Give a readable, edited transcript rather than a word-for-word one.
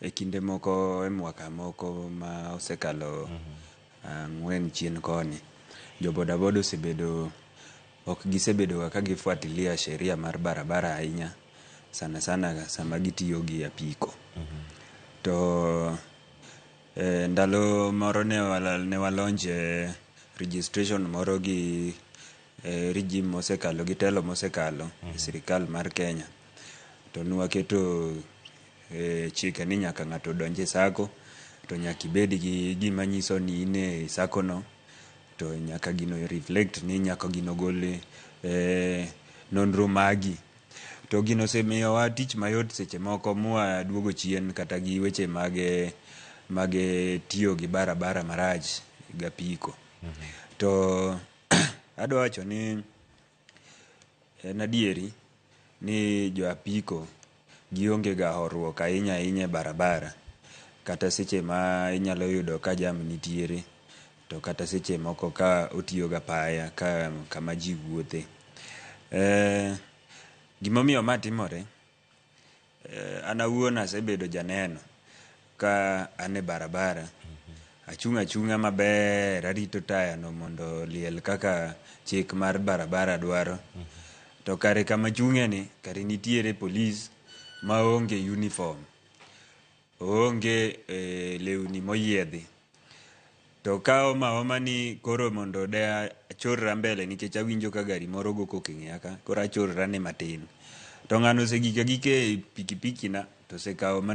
E kinde moko e mwaka moko ma osekalo 4 chien koni, jo bodaboda osebedo ok gisebedo ga ka gifuatilia sheria mar barabara ahinya, sana sana sama gitiyo gi apiko. To ndalo moro ne wa launch registration moro gi regime mosekalo gi telo mosekalo e sirikal mar Kenya. To nwaketo chike ni nyaka ng'ato donj e sacco, to nyaka ibed gi gima nyiso ni in e sacco no, to nyaka gino reflect ni nyaka gino gol nonro magi. To gino osemiyowa tich mayot seche moko mwaduogo chien kata gi weche mag tiyo gi barabara marach gapiko. To adwa wacho ni en adieri ni jo apiko gionge ga horuok ahinya ahinya e barabara, kata seche ma inyalo yudo ka jam nitiere, to kata seche moko ka otiyo gapaya ka kama ji wuothe. Gimomiyo ma timore, an awuon asebedo janeno ka an e barabara, achung' achung'a maber, arito taya no mondo oliel kaka chik mar barabara dwaro. To kare kama achung'e ni, kare nitiere polis maonge uniform, oonge lewni moyiedhi. To ka omo aoma ni koro mondo de achorra mbele nikech awinjo ka gari moro go koko e ng'eya ka, koro achorra ne matin. To ng'ano osegik agika e pikipiki na to osekawo mana.